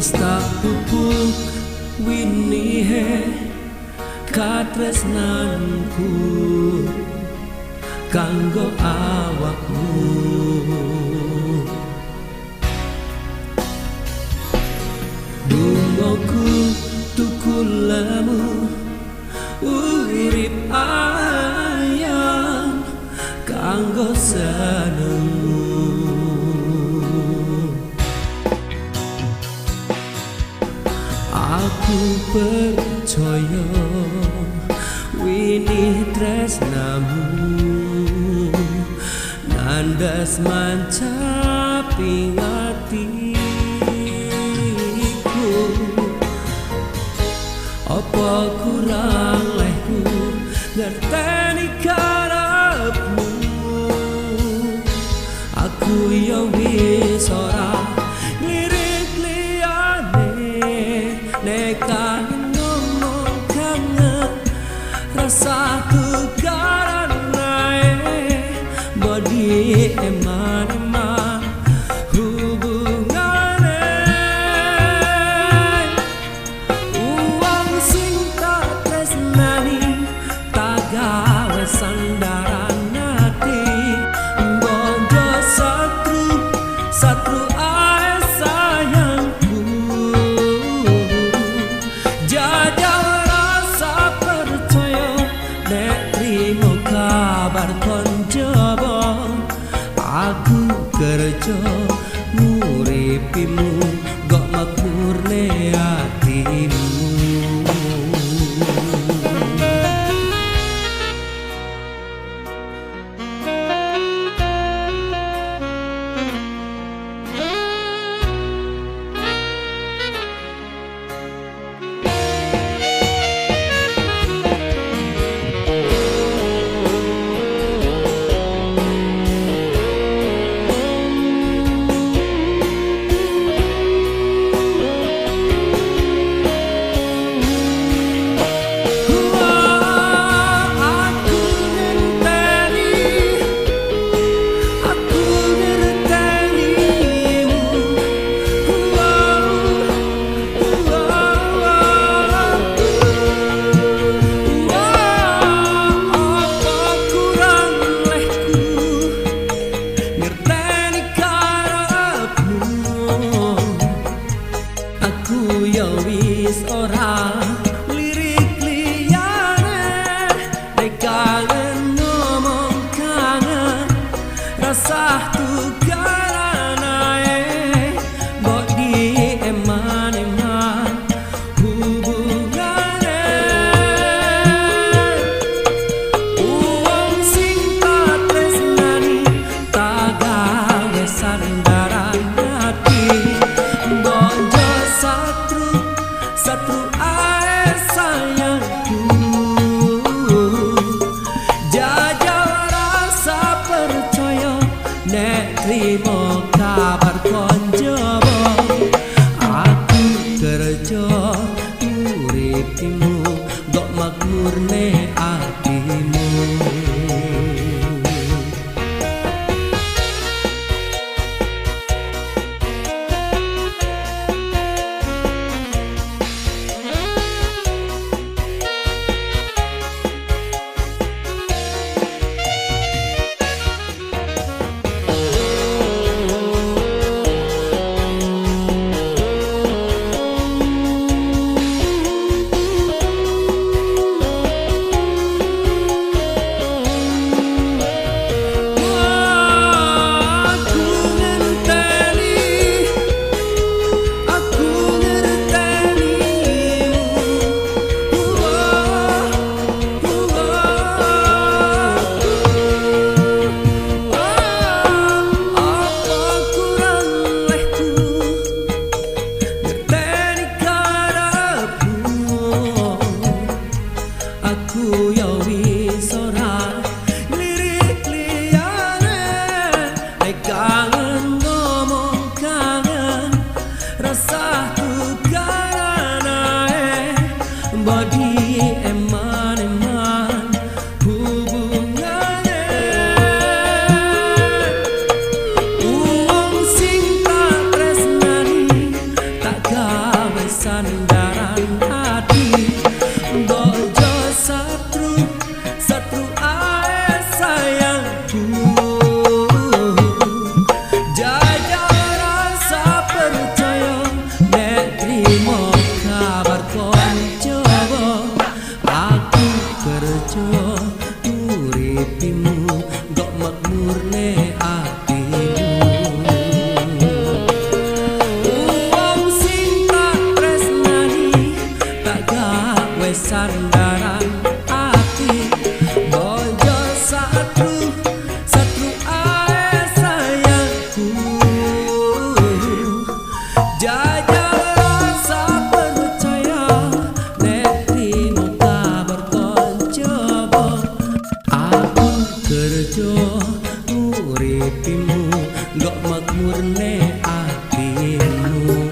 Wis tak pupuk winihe katresnanku kanggo awakmu. Dungoku tuku lemu urip ayam kanggo senengmu. Aku percaya winih tresnamu nandas mancaping atiku. Apa kurang lehku ngerteni karepmu? Aku ya wis ora nglirik liyane, nek kangen ngomong kangen rasa tukaran ae body eman-eman hubungane. Uang sing tak tresnani tak gawe sandaran ati, bojo satru satru ae sayangku. Jajal rasa percaya nek trimo kabar kon jaba, aku kerja nguripimu gok makmurne atimu. Aku ya wis ora lirik liyane, nek kangen ngomong kangen rasa tukaran ae mbok di eman-eman hubungane. Uang sing tak tresnani tak gawe sandaran ati, bojo satru satru ae sayangku. Jajal rasa percaya nek trimo kabar kon jaba, aku kerja nguripimu gok makmurne atimu. Aku ya wis ora nglirik liyane, nek kangen ngomong kangen rasa tukaran ae body eman-eman hubungane. Uang sing tak tresnani tak gawe uripimu gok makmurne atimu.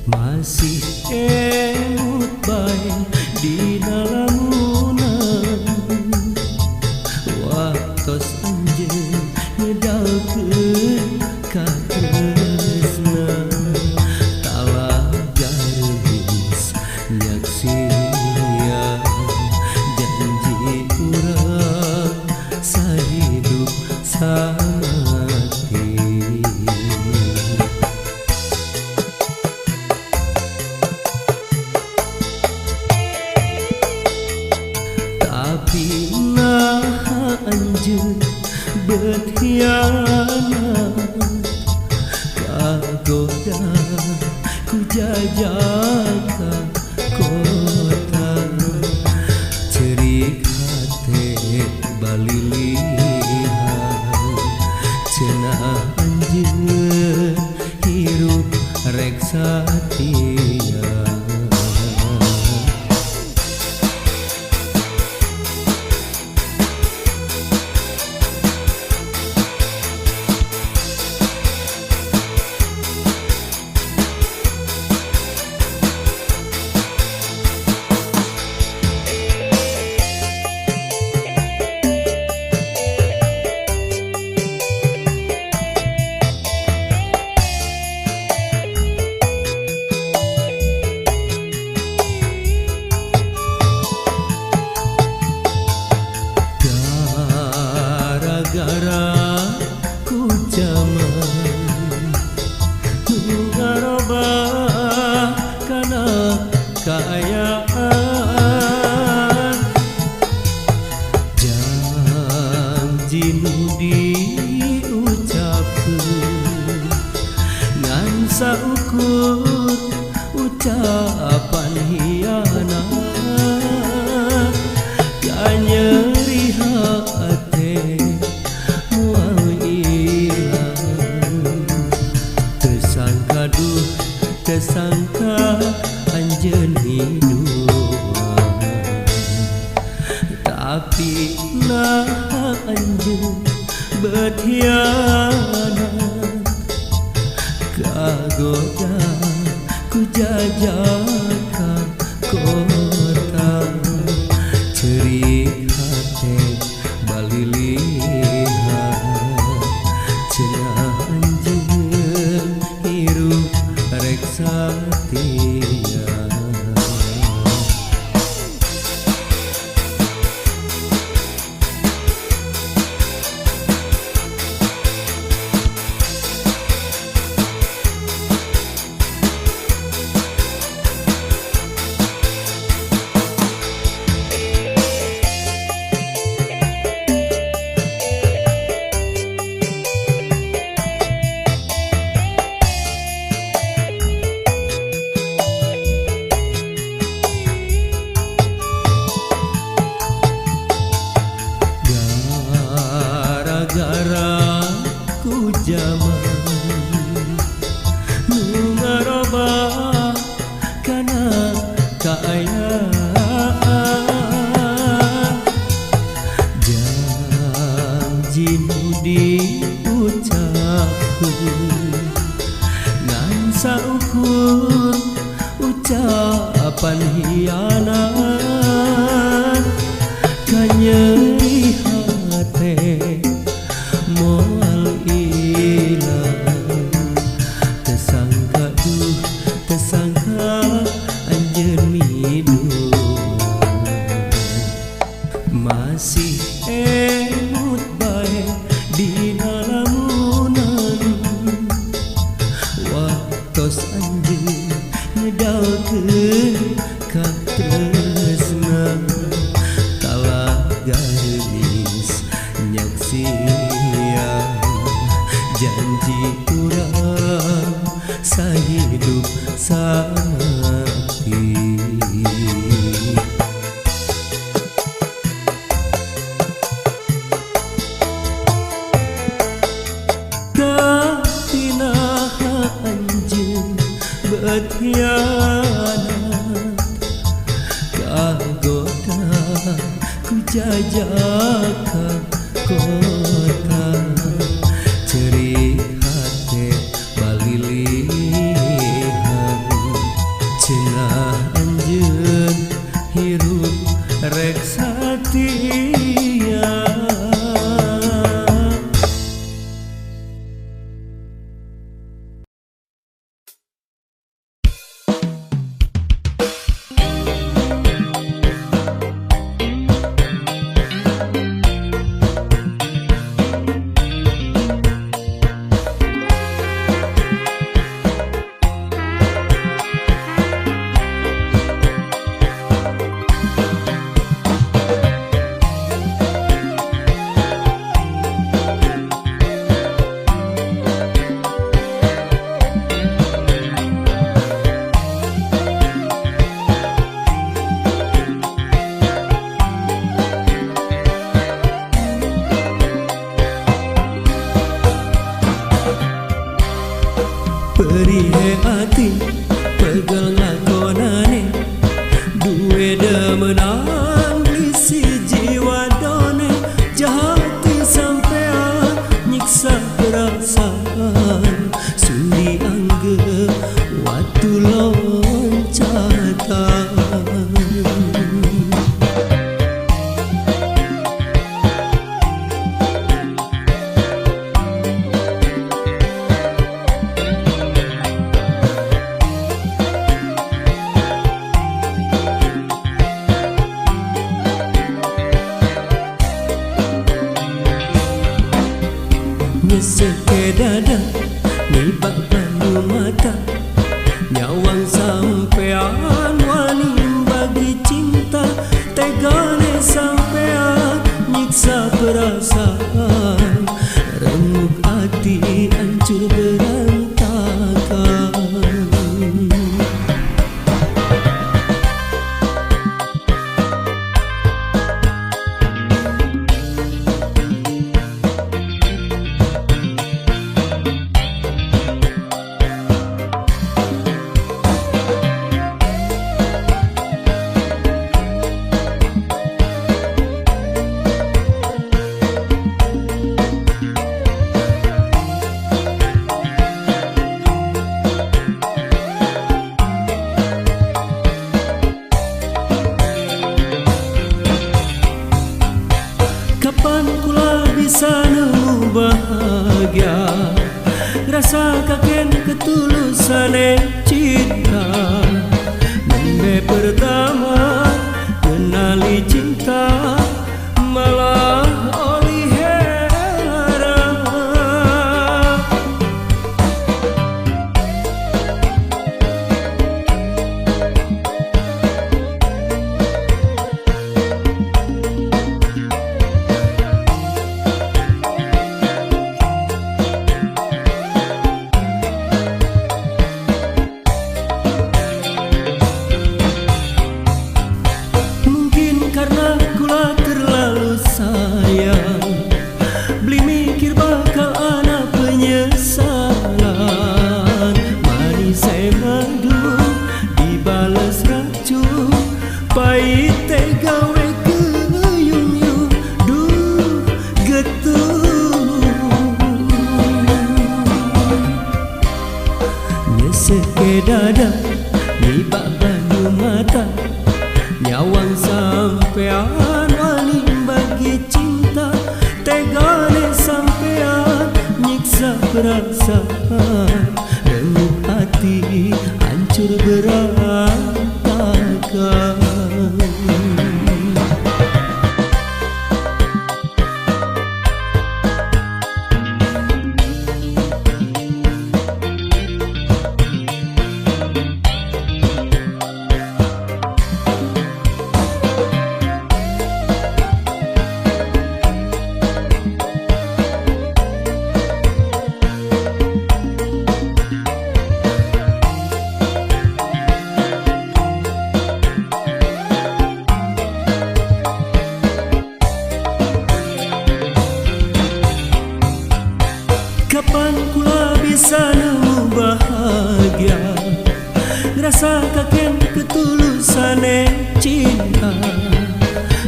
Masih emut bae di dalamunan waktos anjeun ngedalkeun katresna talaga reulis nyaksian janji urang sahidup samati. Tapi naha anjeun bet hianat kagoda ku jajaka kota cerik hate balilihan cenah anjeun hirup rek satia. Gara-gara ku jaman nu ngarobah kana kaayaan janji nu diucapkeun ngan saukur ucapan hianat kanyeri hate tersangka duh tersangka anjeun hidup tapi nah anjeun berkhianat kagoda ku jajaka kota cerik hate balilihan cenah anjeun hirup rek satia. Saukur ucapan hianat kanyeri hate moal ilang. Tersangka duh tersangka anjeun midun masih emut bae dina lamunan. Waktos anjeun ngedalkeun katresna talaga geulis nyaksian janji urang sahidup samati. Tapi naha anjeun berkhianat kagoda ku jajaka kota cerik hate balilihan cenah anjeun hirup rek satia. Perihe hati pegel ngakonane duwe demenan beli jiwa done jahati sampean nyiksa perasaan sudi anggep watu loncatan. Nyeseke dada nibak banyu mata nyawang sampean wani bagi cinta tegane sampean nyiksa perasaan remuk hati hancur berantakan. Kapan kula bisa nemu bahagia rasa kaken ketulusan cinta nembe pertama kenali cinta malah oli heran. Mungkin karena kula terlalu sayang beli mikir bakal ana penyesalan manis madu dibales racun pahit gawe keyung-yung duh getuh. Hese ke dada nibak banyu mata nyawang sampean wani bagi cinta tegane sampean nyiksa perasaan renguh hati hancur berantakan. Kapan kula bisa nemu bahagia ngerasa kaken ketulusan cinta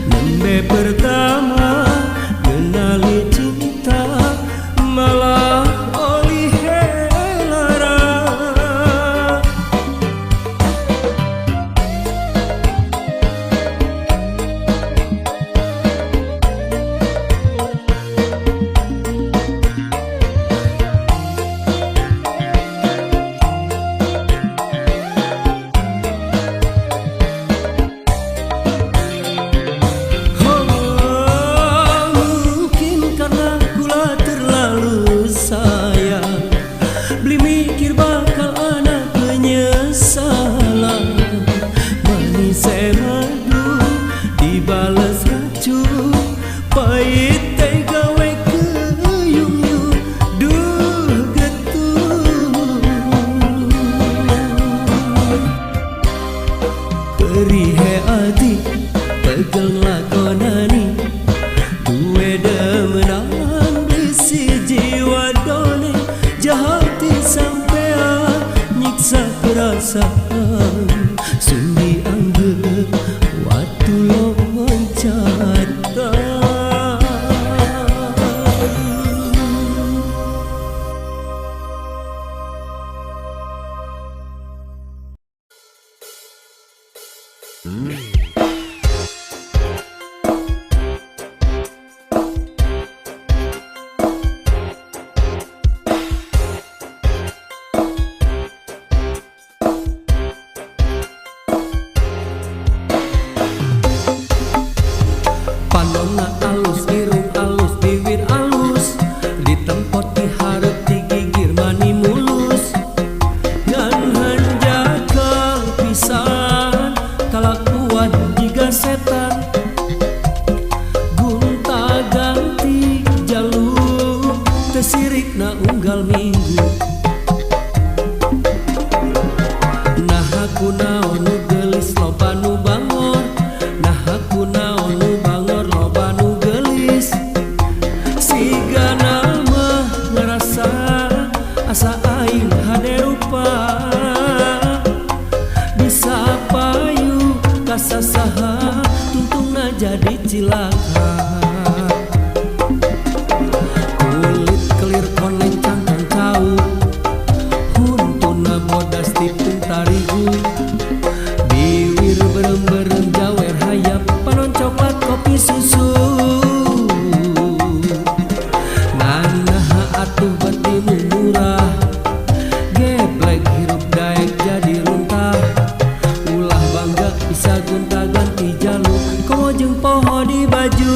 nembe pertama kenali cinta malah olih lara. Perihe ati pegel lakonani duwe demenan bisi jiwa done jahati sampean nyiksa perasaan sundi angger watu loncatan. Panonna alus, irung alus, bibir alus, ditempot diharep digigir mani mulus. Ngan hanjakal pisan kalakuan jiga setan gonta ganti jalur teu sirikna unggal minggu. Naha kunaon nu geulis loba nu bangor, naha kunaon nu bangor loba nu geulis. Sigana mah ngarasa asa aing hade rupa bisa payu kasasaha tungtungna jadi cilaka. Kulit kelir koneng cangkang cau huntuna bodas tipung tarigu biwir berem-berem jawer hayap panon coklat kopi susu. Nanaha atuh batimu murah geblek hirup daek jadi runtah ulah bangga bisa gonta ganti jalur komo jeung poho di baju.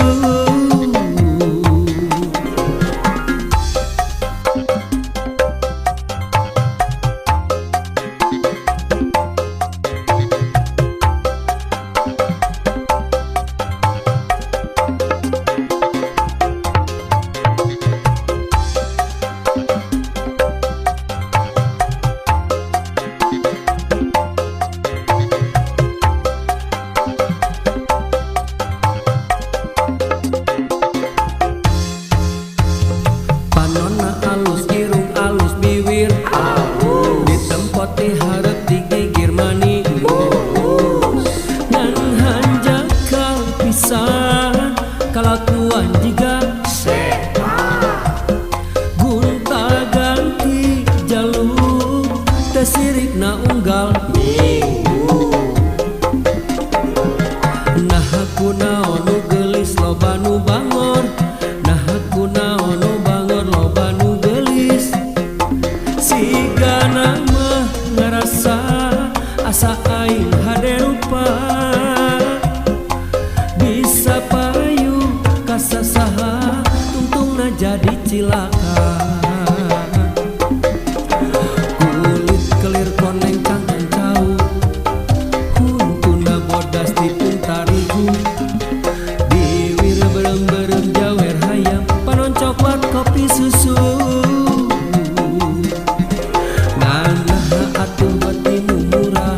Panonna alus, irung alus, biwir alus, ditempot diharep digigir mani mulus. Ngan hanjakal pisan kalakuan jiga setan gonta ganti jalur teu teu sirikna unggal minggu. Nah kunaon nu geulis loba nu bangor, nah kunaon nu bangor loba nu geulis. Sigana mah ngarasa asa aing hade rupa, bisa payu kasasaha tungtungna jadi cilaka. Kulit kelir koneng cangkang cau, huntuna bodas dipun tarigu, biwir berem-berem jawer hayam, panon coklat kopi susu. Nganah atuh beti nu murah,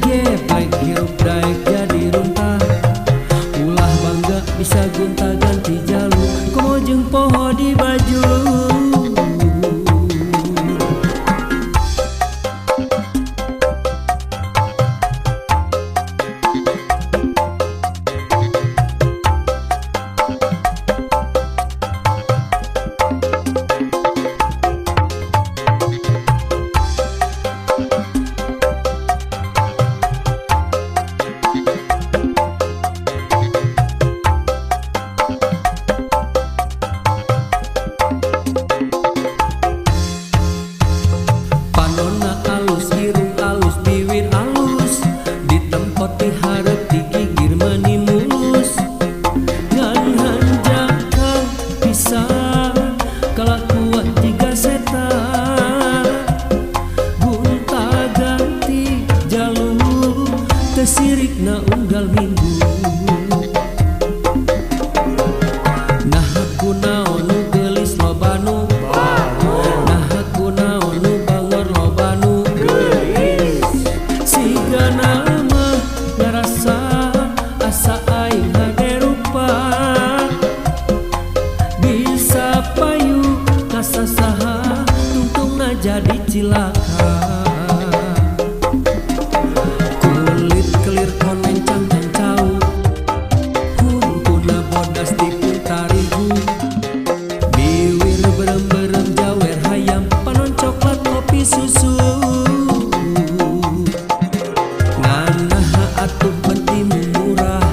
geblek hirup daek jadi runtah. Ulah bangga bisa gonta-ganti jalu, komo jeung poho di baju. Panonna alus, irung alus, biwir alus, ditempot di hareup digigir meuni mulus. Ngan hanjakal pisan kalakuan jiga setan, gonta ganti jalu teu sirikna unggal minggu. Nah kunaon nu geulis loba nu, nah kunaon nu bangor loba nu geulis. Sigana mah ngarasa asa aing hade rupa, bisa payu kasasaha tungtungna jadi cilaka. Kulit kelir koneng cangkang cau, huntuna bodas dipun tarigu, biwir berem-berem jawer hayam, panon coklat kopi susu. Nganah atuh beti murah,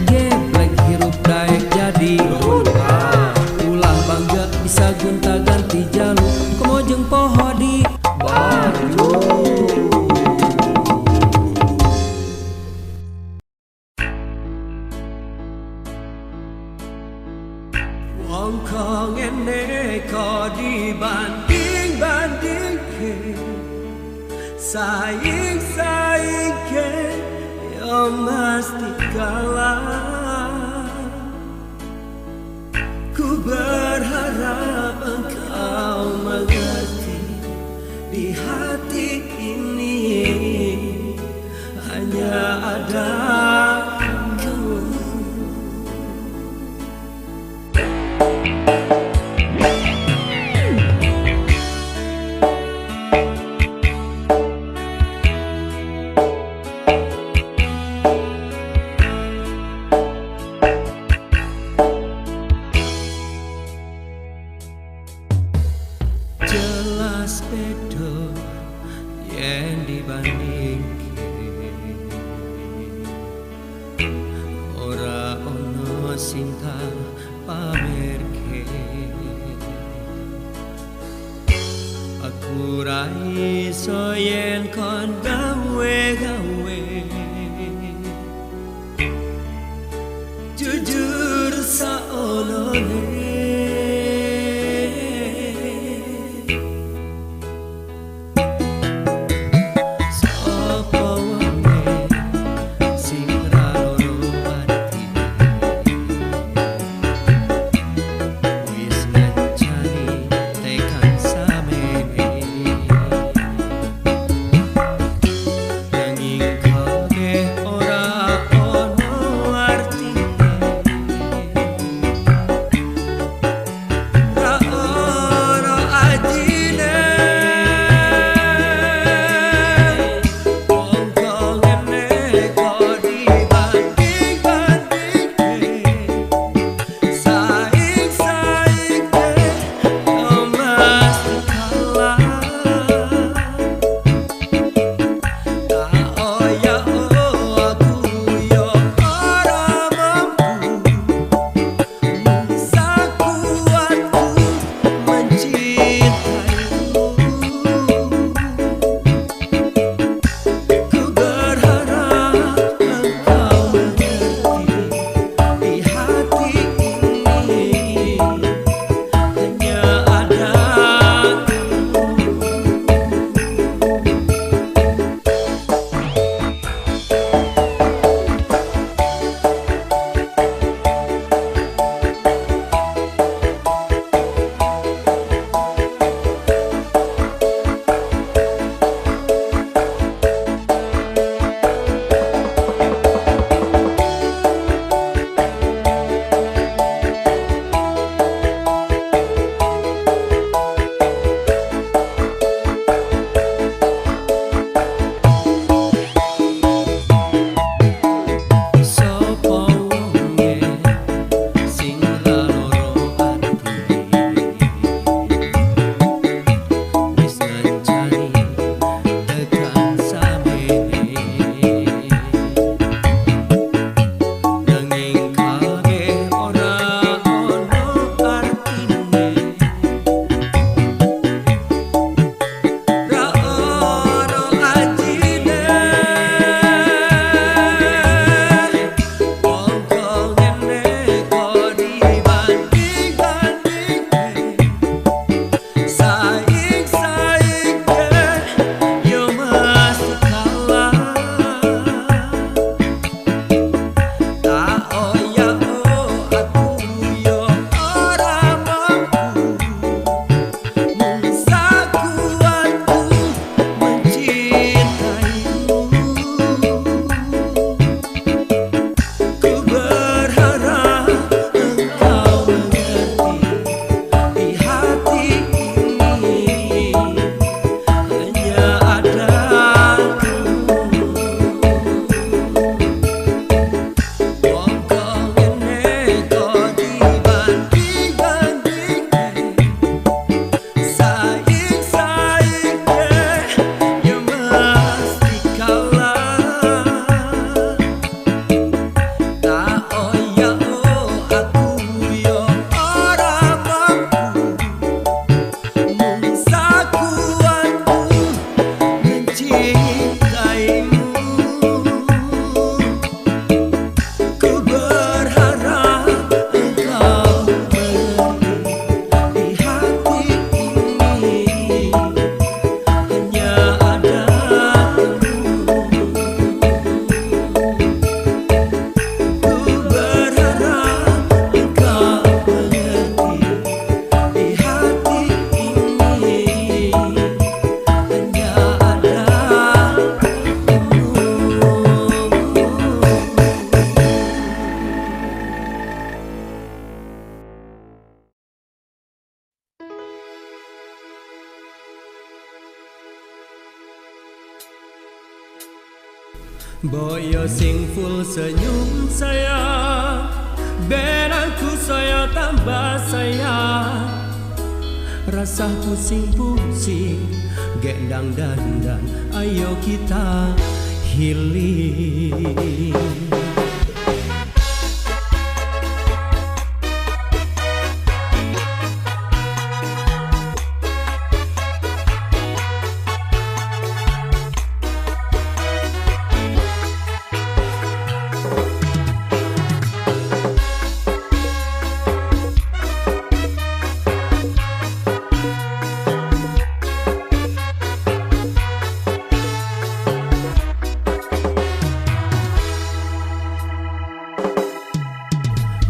geblek hirup daek jadi runtah. Ulah bangga bisa gonta-ganti jalu, komo jeung poho di baju. Wong kok ngene kok dibanding-bandingke, saing-saingke yo mesti kalah. Ku berharap engkau mengerti, di hati ini hanya ada kamu. Jelas beda yen dibandingke, ora ono sing tak pamerke. Aku ra iso yen kon gawe-gawe, jujur saonone. Boyo sing full senyum sayang, ben aku saya tambah sayang. Rasa pusing-pusing, gendang dandan, ayo kita healing.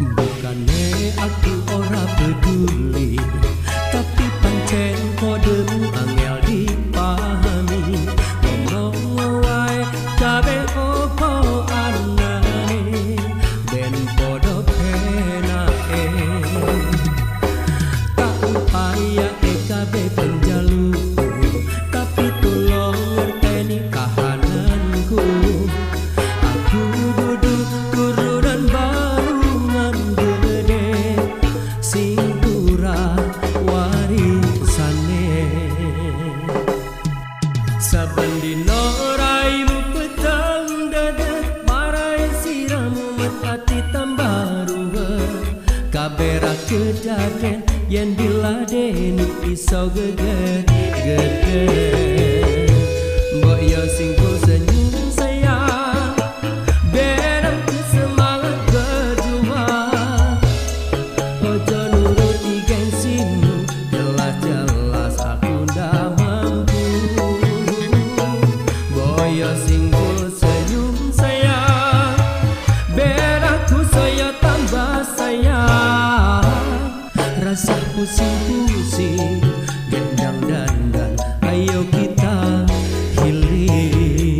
Bukane aku ora peduli, tapi pancen kodemu angel dipahami. Ngomong wae kabeh opo anane, ben padha penake. Tak upaya kabeh penjalukku, tapi tulung ngerteni kahananku. Aku dudu turunan balungan gede sing turah warisane. Saben dina raimu peteng dedet, marai siramu ati tambah ruwet. Kabeh ra kedaden yen diladeni iso geger geger. Mbok yo sing full senyum sayang, ben aku semangat berjuang. Ojo nuruti gengsimu, jelas-jelas aku ndak mampu. Boyo sing full senyum sayang, ben aku saya tambah sayang. Rasa pusing-pusing, gendang dandan, ayo kita healing.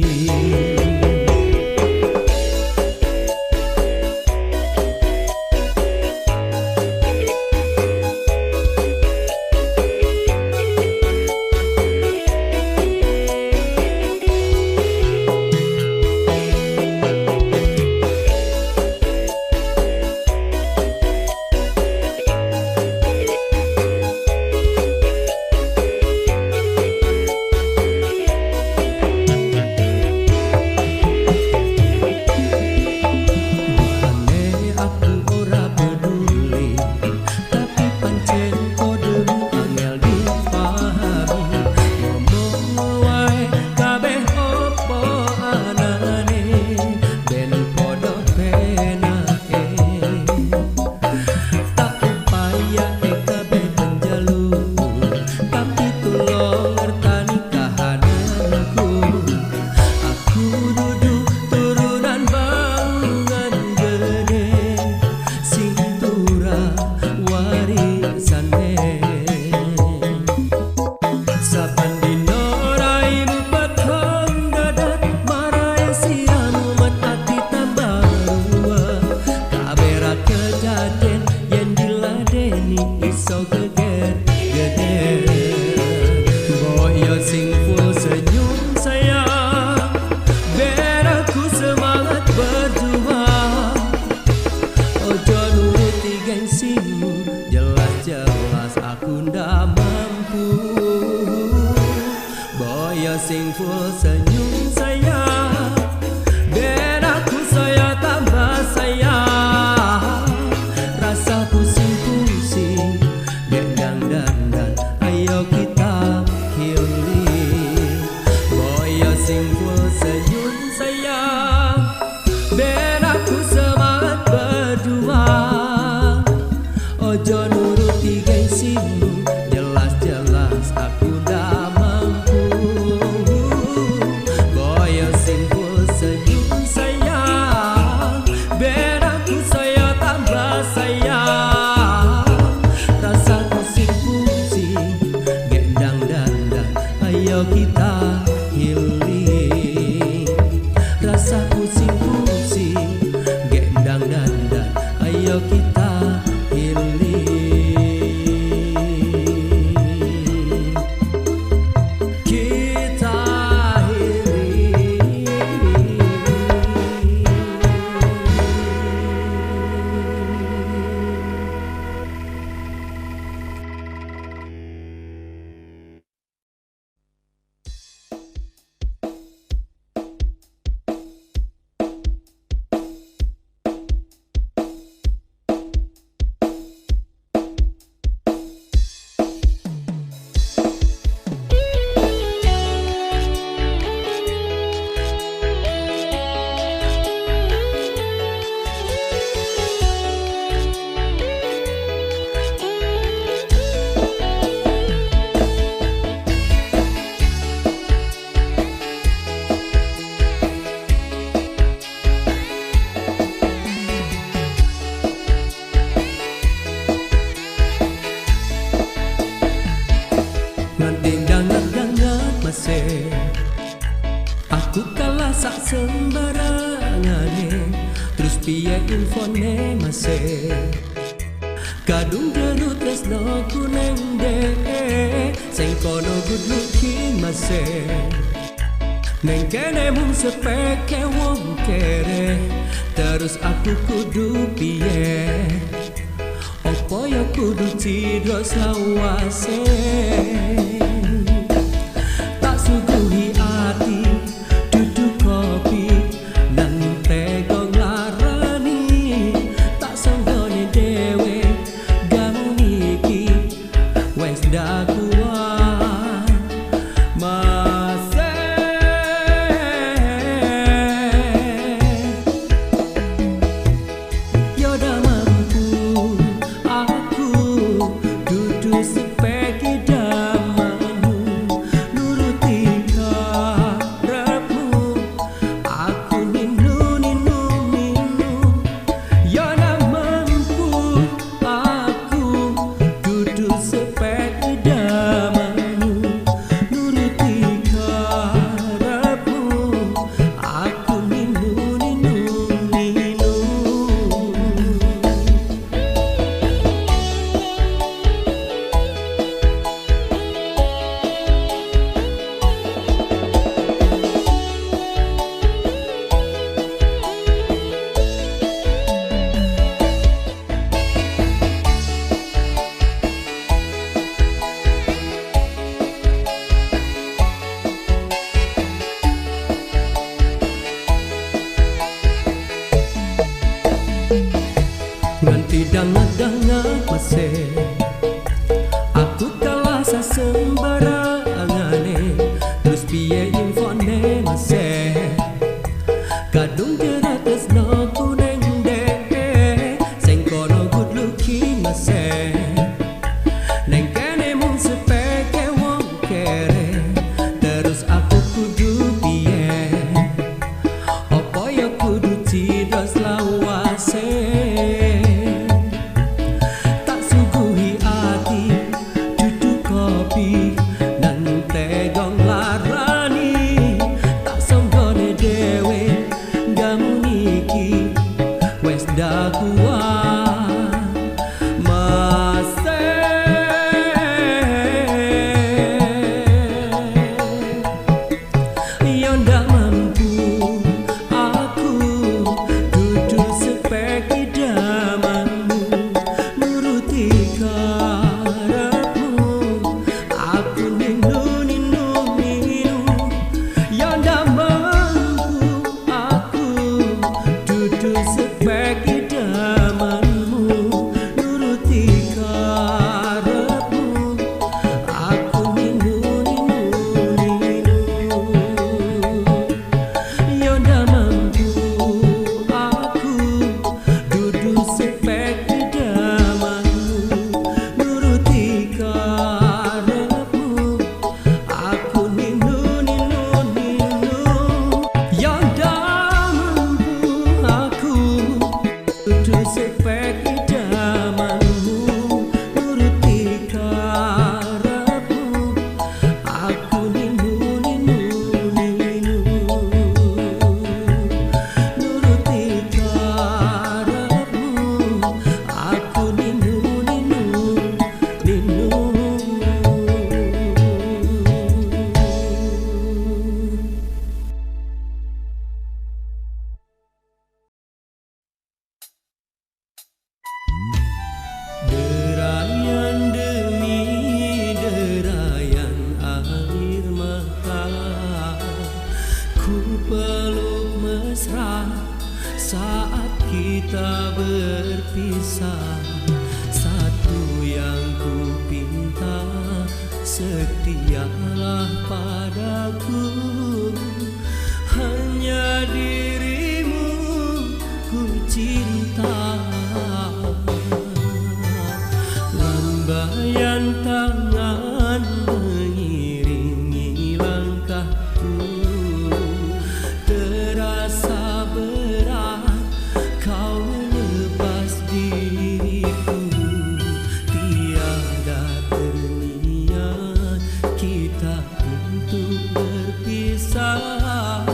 Bukane aku ora peduli, tapi pancen kodemu angel dipahami. Ngomong wae kabeh opo anane, ben padha penake. Tak upaya kabeh penjalukku, tapi tulung ngertani kahananku. Aku dudu turunan balungan gede sing turah warisane. Saben dina raimu peteng dadat, marai siramu ati tambah ruwet. Kabeh ra kedaden yen diladeni iso geger geger. Boyo sing full senyum sayang, ben aku semangat berjuang. Ojo nuruti gengsimu, jelas-jelas aku ndak mampu. Boyo sing full senyum sayang, ben aku saya tambah sayang. Rasa pusing-pusing, gendang dandan, ayo kita healing. Boyo sing full senyum sayang, ben aku semangat berjuang. Ojo nuruti gengsimu, jelas-jelas aku ndak mampu. Boyo sing full senyum sayang, ben aku saya tambah sayang. Rasa pusing-pusing, gendang dandan, ayo kita healing. Aku kalah sak sembarangane, terus piye infone mase? Kadung jeru tresno ku neng dhek, sing kono good looking mase. Neng kene mung sepeke wong kere, terus aku kudu piye? Opo ya kudu cidro selawase? Tak suguhi ati dudu kopi nang tego nglarani, tak sanggone dhewe gamu niki wis ndak kuat mase. Yo dah mampu aku dudu sepeki damanmu, nuruti karepmu aku ninu ninu ninu. Yo dah mampu aku dudu sepeki damanmu, nuruti karepmu aku ninu ninu ninu. Nganti dangat-dangat mase, aku kalah sasembarangane, terus piye infone mase? Kadung jerat tresno ku neng dhek, sing kono good looking mase. Neng kene mung sepeke wong kere, terus aku kudu piye? Opo ya kudu cidro selawase? Tak suguhi ati dudu kopi nang tego nglarani, tak songgone dhewe gamu niki wis ndak kuat mase. Yo ndak mampu aku dudu sepeki damanmu, nuruti karepmu aku ninu ninu ninu. Yo ndak mampu aku dudu sepeki damanmu, nuruti karepmu aku ninu ninu ninu. Yo ndak mampu aku dudu sepeki damanmu, nuruti karepmu aku ninu ninu ninu. Yo ndak mampu aku dudu sepeki damanmu, nuruti karepmu aku ninu ninu ninu, nuruti karepmu aku ninu ninu ninu. Derayan demi derayan air mata, ku peluk mesra saat kita berpisah. Satu yang ku pinta, setialah padaku, hanya dirimu ku cinta. Lambaian tangan mengiringi langkahku, terasa berat kau melepas diriku. Tiada terniat kita untuk berpisah.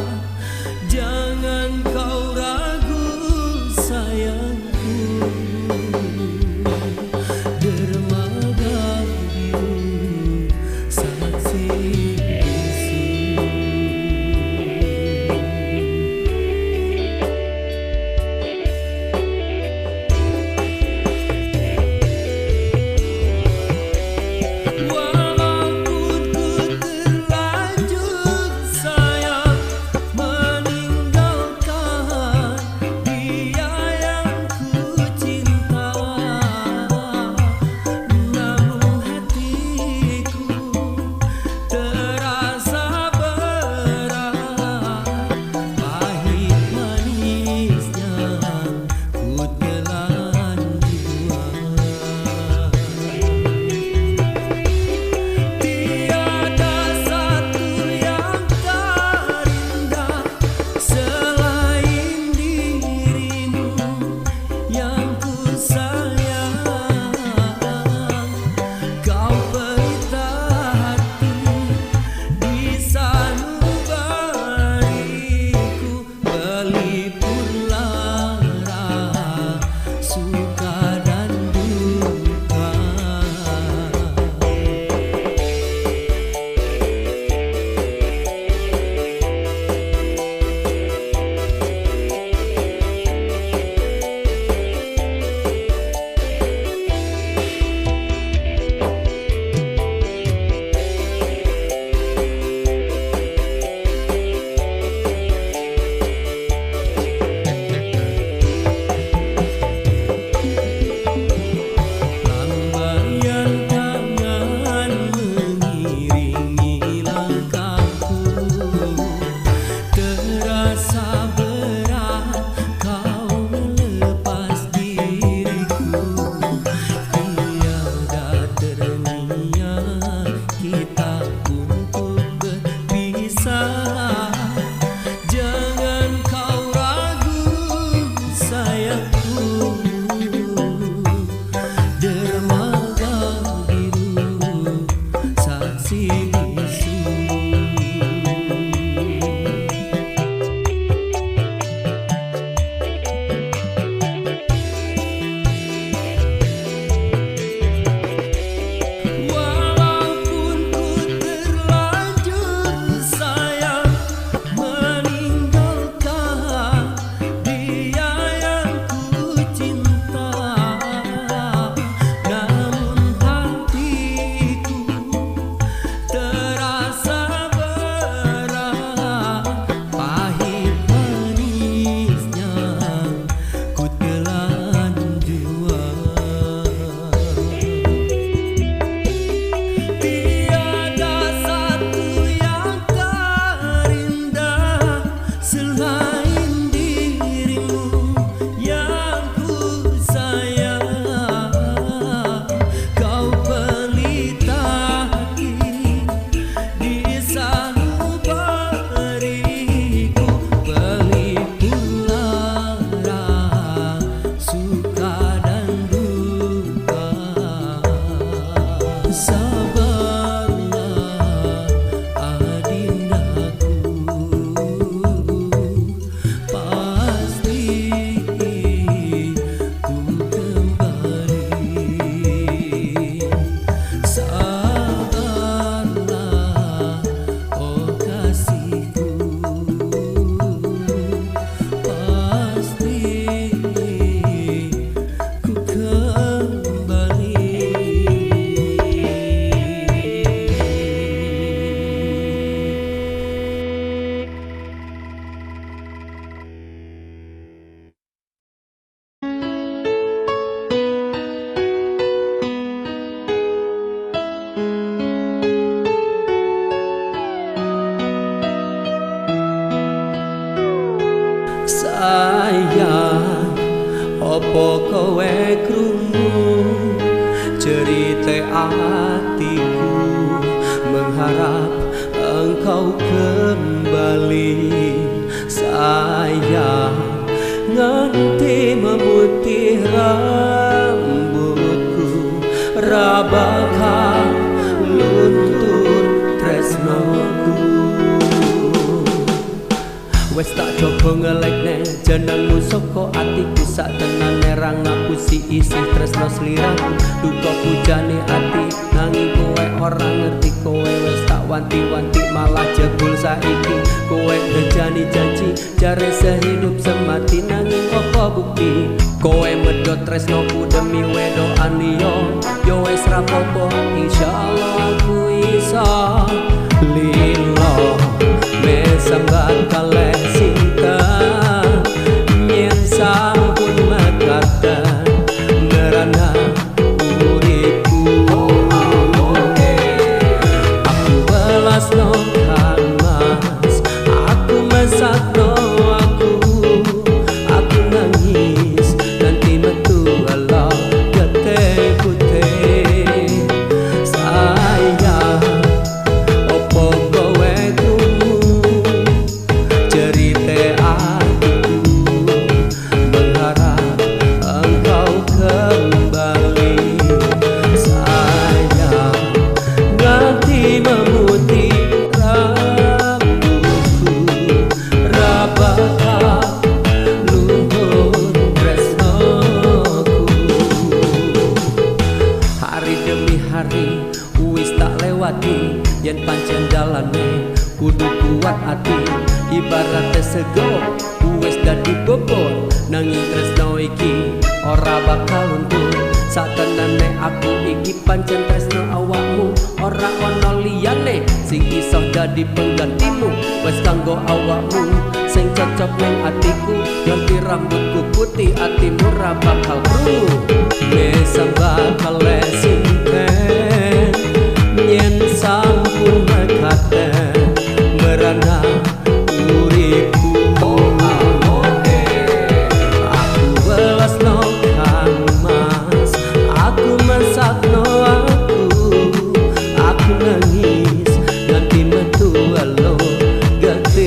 Jangan kau ragu sayangku, dermaga biru saksi bisu. Walaupun ku terlanjur sayang meninggalkan dia yang ku cinta, namun hatiku terasa berat, pahit manisnya ku telan jua. Tiada satu yang terindah selain dirimu yang ku sayang. Kau pelita hati di sanubariku, pelipur lara suka dan duka. Sabarlah adindaku, pasti ku kembali. Sabarlah oh kasihku, pasti ku kembali. Sayang, opo kowe krungu cerita atiku, mengharap engkau kembali. Sayang, nganti memutih rambutku, ra bakal luntur tresnoku. Wes tak coba ngelekne jenengmu saka atiku, sak tenane ra ngapusi isih tresno sliraku. Duka pujane ati nanging kowe ora ngerti, kowe wes tak wanti-wanti malah jebul saiki. Kowe ngejani janji jare sehidup semati, nanging apa bukti kowe medhot tresnoku demi wedokan liya. Yo wes rapopo, insyaallah aku iso lilo mesambat kalih sinten yen sampun mekaten merana uripku. Aku welasno Kang Mas, aku mesakno aku nangis nanti metu ala getih putih. Sayang, opo kowe krungu cerita atiku, mengharap engkau kembali. Sayang, nganti memutih rambutku, ra bakal luntur tresnoku. Hari demi hari wis tak lewati, yen pancen dalane kudu kuat ati. Ibarate sego wis dadi bobot, nanging tresno iki ora bakal luntur. Satenane aku iki pancen tresno awakmu, ora ana liyane sing iso dadi penggantimu. Wes kanggo awakmu sing cocok ning atiku, nganti rambutku putih atimu ra bakal krungu. Mesambak kalih sinten yen sampun mekaten merana uripku. Aku welasno Kang Mas, aku mesakno aku nangis nganti metu elo getih.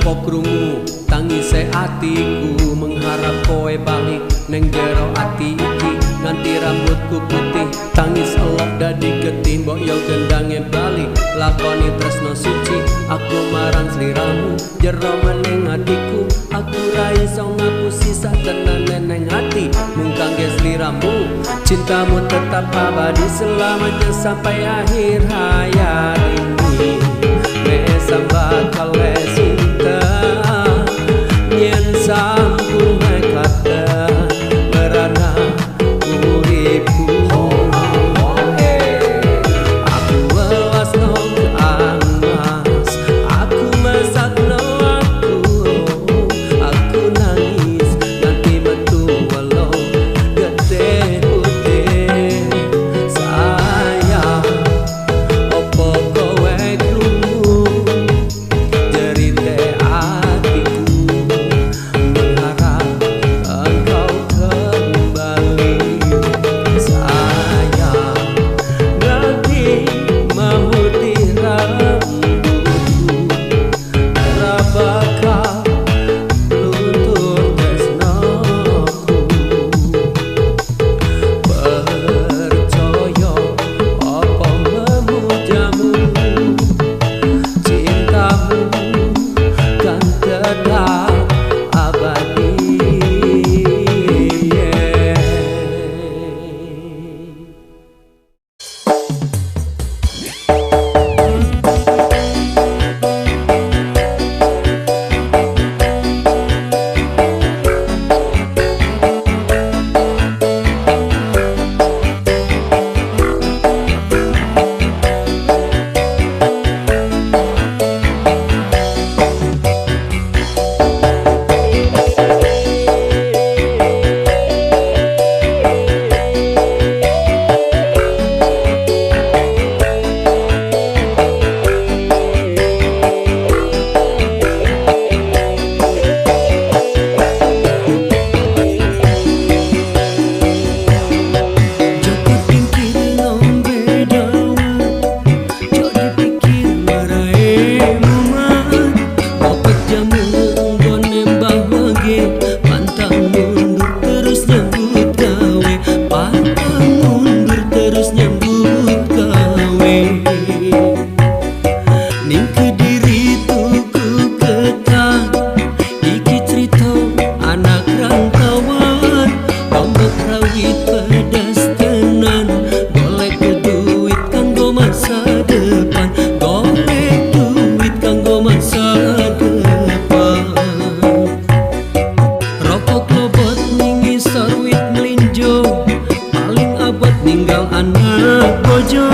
Opo krungu tangise atiku, mengharap kowe balik neng jero ati iki. Nganti rambutku putih tangis elok dadi getih, mbok yo gendange balik lakoni tresno suci. Aku marang sliramu jero maning atiku, aku ra iso ngapusi sak tenane neng ati. Mung kangge sliramu cintamu tetap abadi selamanya sampai akhir hayat ini. Mesam bakal cinta yen sampun kata merana uripku. Aku welas nang angas, aku mesakno aku nangis nganti metu welo getih putih. Sayang opo kowe krungu jerite atiku, mengharap engkau kembali. Sayang nganti memutih rambutku, ora bakal luntur tresnoku. Percaya apa memujamu, cintamu kan tetap abadi. Joko tingkir ngombe dawet, jok dipikir marae mumet. Opet jamu nggone Mbah Wage, pantang mundur terus nyambut gawe, pantang mundur terus nyambut gawe. Ning Kediri tuku ketan, iki crita anak rantauan. Lombok rawit pedas tenan, golek duit kanggo masa depan, golek duit kanggo masa depan. Rokok klobot ning ngisor wit mlinjo, paling abot ninggal anak bojo.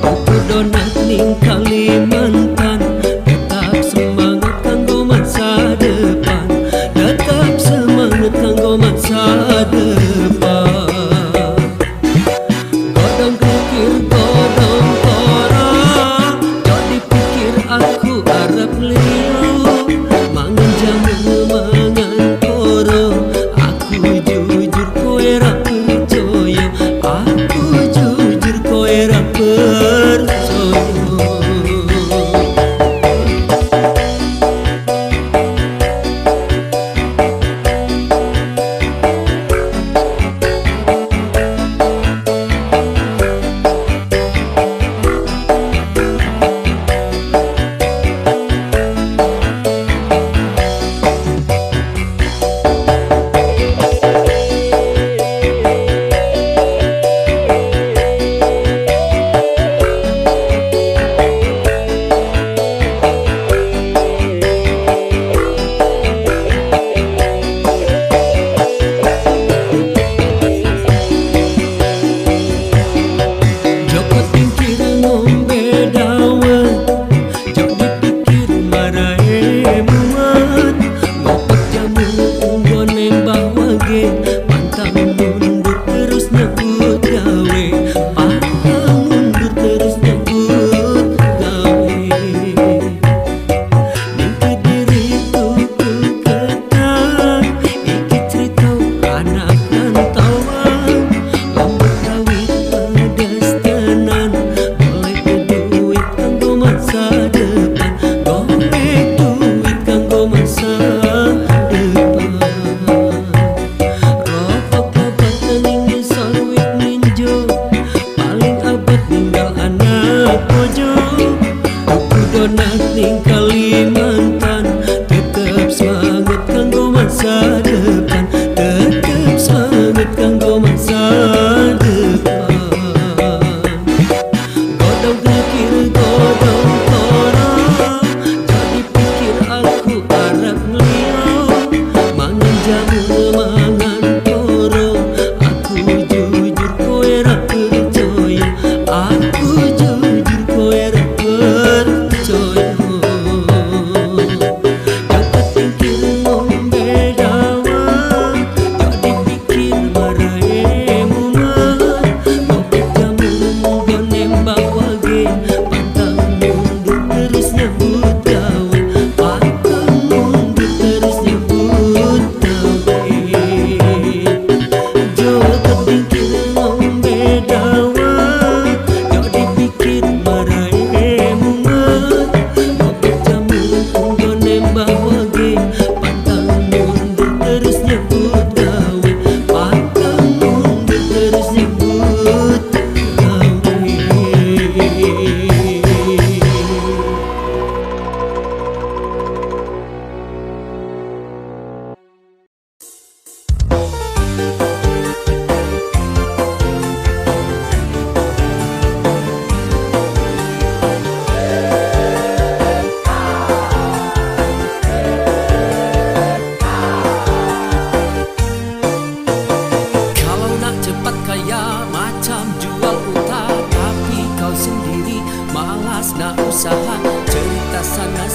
Tuku donat ning Kalimantan, tetap semangat kanggo masa depan, tetap semangat kanggo masa depan. Godong kikir godong koro, jok dipikir aku arep liyo. Mangan jamu mangan koro, aku jujur kowe ra percaya, aku jujur kowe ra percaya.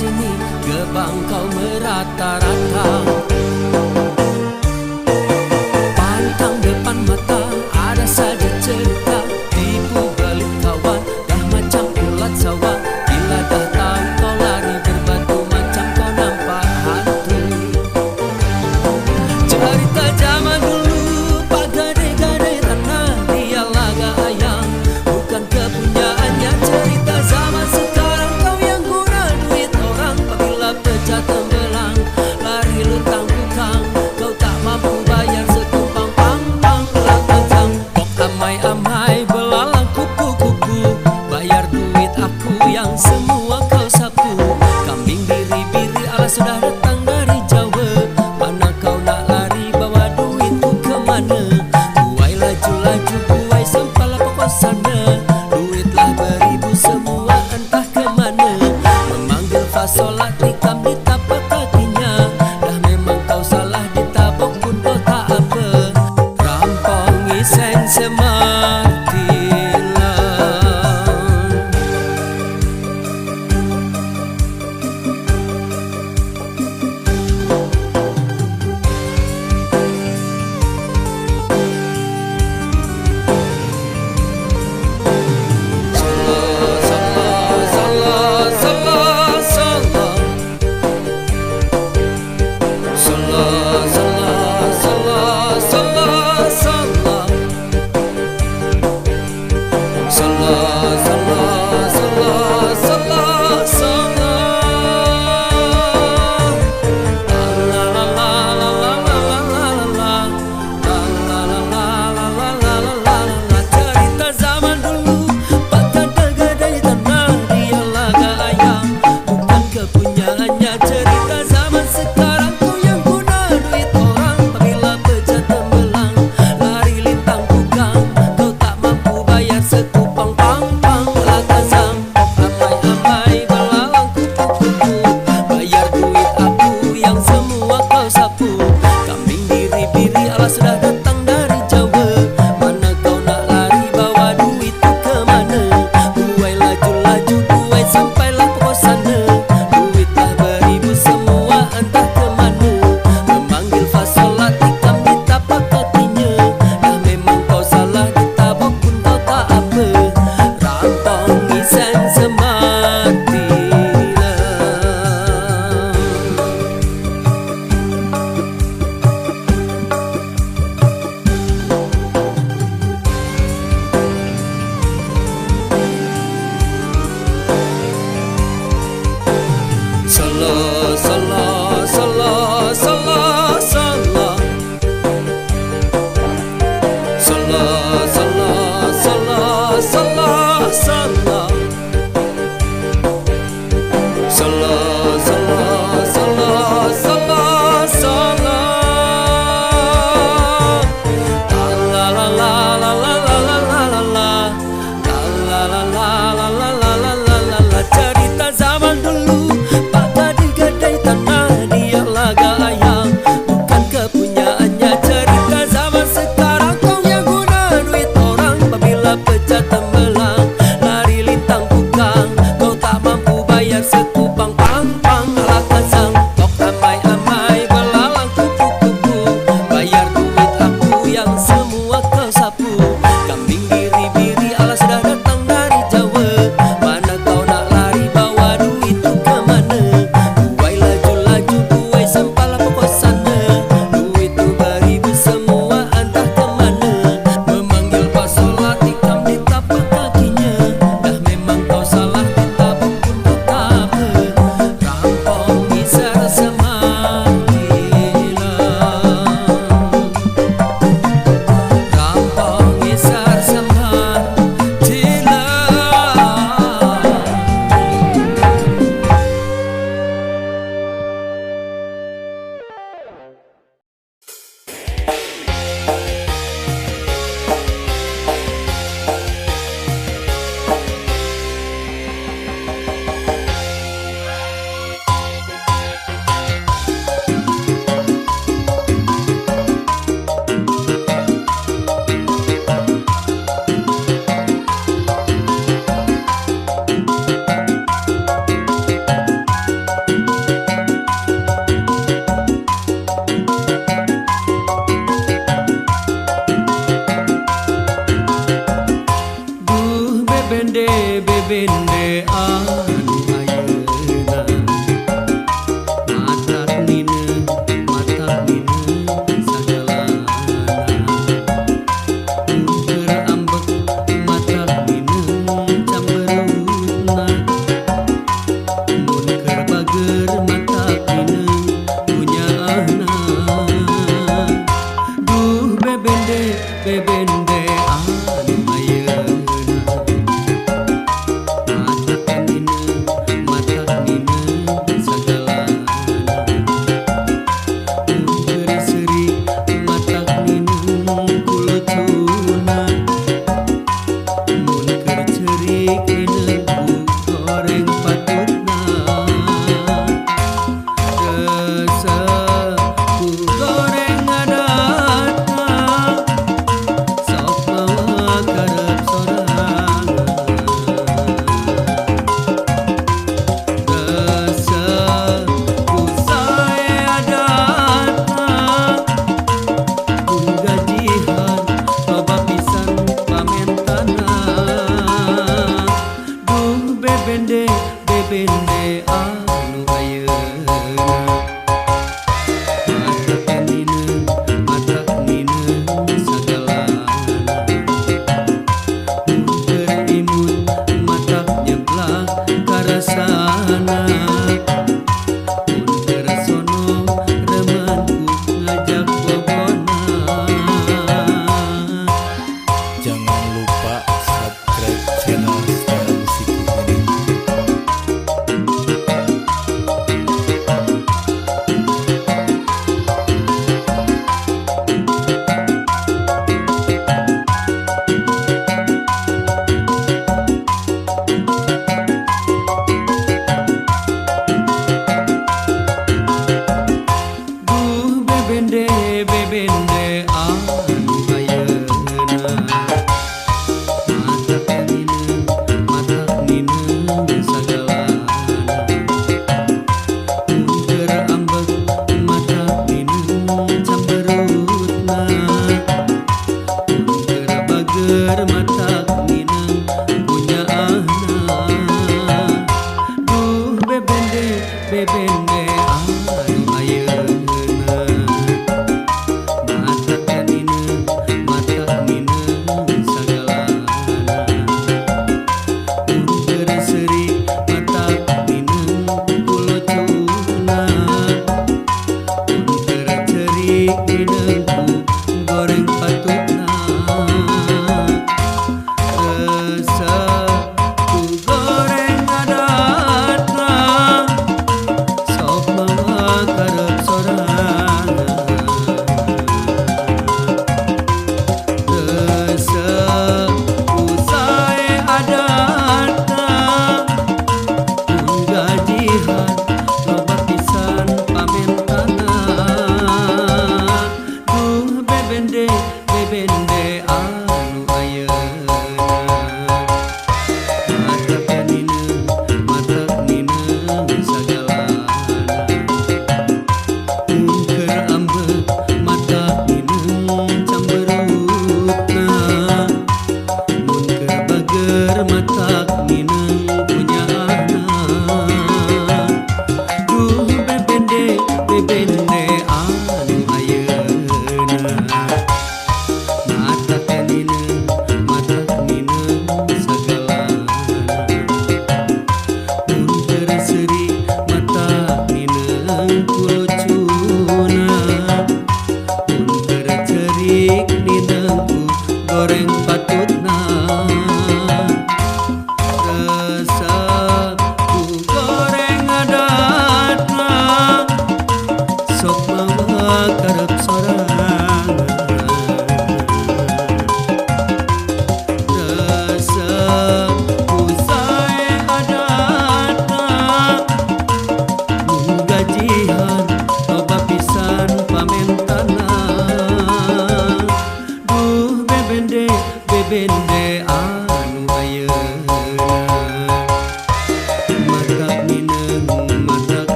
sini, gebang kau merata-rata. Pantang depan mata ada saja cerita, tipu belit kawan dah macam ulat sawah. Bila dah tahu kau lari berbatu macam kau nampak hantu. Cerita zaman dulu pak gade-gade tanah, dia laga ayam bukan kepunyaannya. Cerita zaman sekarang kau yang guna duit orang, apabila pecah tenggelam lari lutang bukang, kau tak mampu bayar sekumpang pang pang belang. Pok amai-amai belalang kupu-kupu, bayar duit aku yang semua kau sapu. Kambing biri-biri ala sudah datang dari Jawa, mana kau nak lari bawa duitku kemana? Buai laju-laju buai sampah pokok sana, duitlah beribu semua entah kemana. Memanggil fasolat tikam di tapak kakinya, dah memang kau salah ditabok pun kau tak apa. Rampong isen semartilan. Salah, salah, salah, salah, salah. Bager matak nineung kunyaahna. Duh bebende bebende anu ayeuna matak nineung sagalana. Mun keur seuri matak nineung ku lucuna, mun keur ceurik nineung ku goreng patutna. Resep ku goreng adatna, sok mawa karep sorangan. Resep ku sae adatna, ku gajihan loba pisan pamentana. Duh bebende bebende anu ayeuna matak nineung sagalana. Mun keur imut matak nyeblak karasana, mun keur sono remen ku ngajak bobona. Jangan lupa subscribe channel Style Musiku ini. Duh bebende bebende anu ayeuna matak nineung sagalana. Mun keur ambek matak nineung camberutna, mun keur bager matak nineung kunyaahna. Duh bebende bebende anu ayeuna matak nineung sagalana. Mun keur seuri matak nineung ku lucuna, mun keur ceurik nineung ku goreng patutna. Resep ku goreng adatna, sok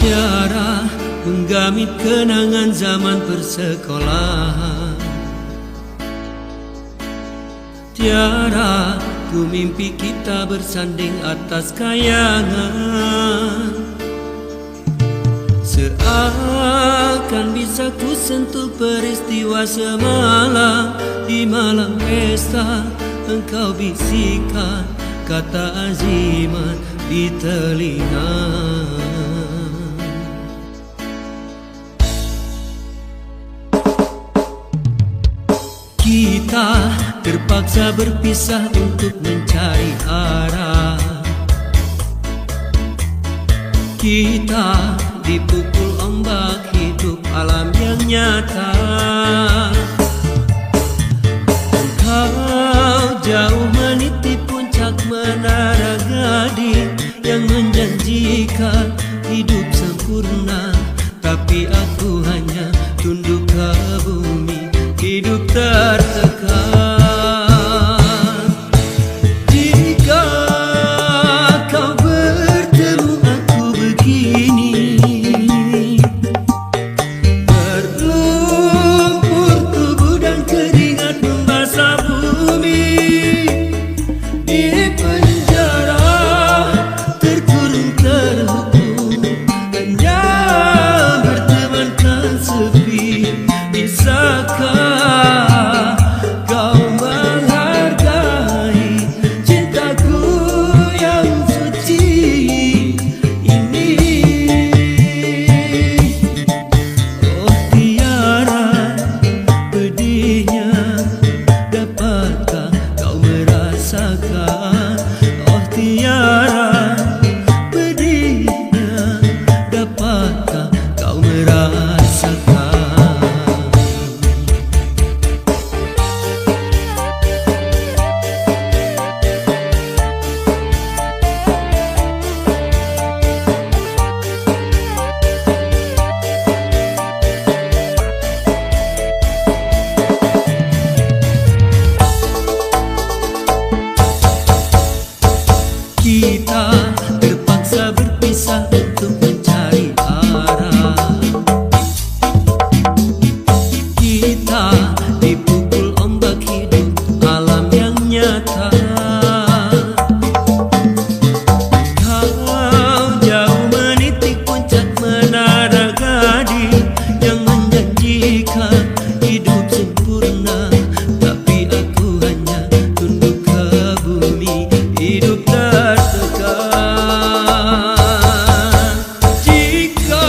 Tiara menggamit kenangan zaman persekolahan. Tiara ku mimpi kita bersanding atas kayangan. Seakan bisa ku sentuh peristiwa semalam. Di malam pesta engkau bisikan kata azimat di telinga. Kita terpaksa berpisah untuk mencari arah. Kita dipukul ombak hidup alam yang nyata. Engkau jauh meniti puncak menara gading yang menjanjikan hidup sempurna, tapi aku hanya tunduk ke bumi, hidup tertekan. Jika kau bertemu aku begini, berlumpur tubuh dan keringat membasah bumi. Di penjara terkurung terhukum, hanya bertemankan sepi. Bisakah kau menghargai cintaku yang suci ini? Oh Tiara, pedihnya dapatkah kau merasakan? Oh Tiara, pedihnya dapatkah kau merasakan? Kita terpaksa berpisah untuk mencari arah. Kita dipukul ombak hidup alam yang nyata. Kau jauh meniti puncak menara gading yang menjanjikan hidup sempurna, tapi aku hanya tunduk ke bumi, hidup tertekan. Jika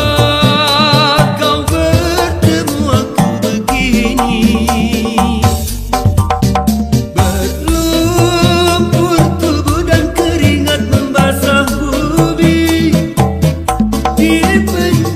kau bertemu aku begini, berlumpur tubuh dan keringat membasah bumi. Di penjara